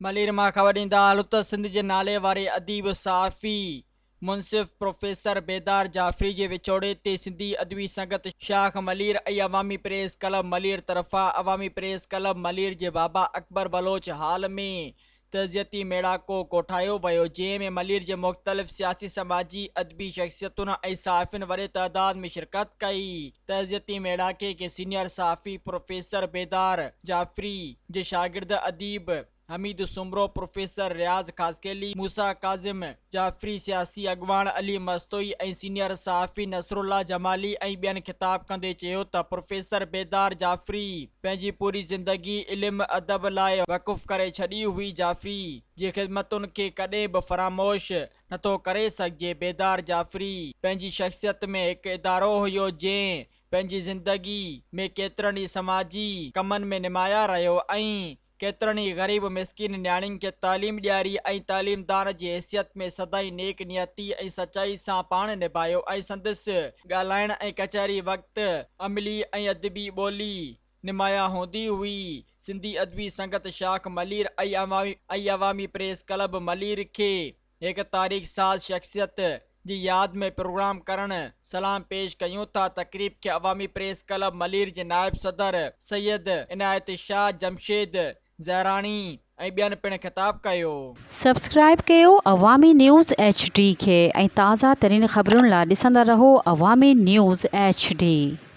ملير مان خبر ڏيندا هلون ته سنڌ جي نالي واري اديب، صحافي، منصف پروفيسر بيدار جعفري جي وڇوڙي تي سنڌي ادبي سنگت شاخ ملير ۽ عوامي پريس ڪلب ملير طرفان عوامي پريس ڪلب ملير جي بابا اڪبر بلوچ هال ۾ تعزيتي ميڙاڪو ڪوٺايو ويو جنهن ۾ ملير جي مختلف سياسي سماجي ادبي شخصيتن ۽ صحافين وڏي تعداد ۾ شرڪت ڪئي تعزيتي ميڙاڪي کي سينيئر صحافي پروفيسر بيدار جعفري جي شاگرد اديب حميد سومرو، پروفيسر رياض خاصخيلي، موسيٰ ڪاظم جعفري، سياسي اڳواڻ علي مستوئي ۽ سينيئر صحافي نصرالله جمالي ۽ ٻين خطاب ڪندي چيو ته پروفيسر بيدار جعفري پنهنجي پوري زندگي علم ادب لاء وقف ڪري ڇڏي هئي، جعفري جي خدمتن کي ڪڏهن به فراموش نٿو ڪري سگهجي، بيدار جعفري پنهنجي شخصيت ۾ هڪ ادارو هيو جنهن پنهنجي زندگي ۾ ڪيترن ئي سماجي ڪمن ۾ نمايان رهيو ۽ ڪيترن ئي غريب مسڪين نياڻين کي تعليم ڏياري ۽ تعليمدان جي حيثيت ۾ سدائين نيڪ نيتي ۽ سچائي سان پاڻ نڀايو ۽ سندس ڳالهائڻ ۽ ڪچهري وقت عملي ۽ ادبي ٻولي نمايان هوندي هئي. سنڌي ادبي سنگت شاخ ملير ۽ عوامي پريس ڪلب ملير کي هڪ تاريخ ساز شخصيت جي ياد ۾ پروگرام ڪرڻ سلام پيش ڪيون ٿا تقريب کي عوامي پريس ڪلب ملير جي نائب صدر سيد عنايت شاهه جمشيد زهراڻي ۽ ٻين پڻ خطاب ڪيو. سبسڪرائيب ڪيو عوامي نيوز ايڇ ڊي کي ۽ تازه ترين خبرن لا ڏسندا رهو عوامي نيوز ايڇ ڊي.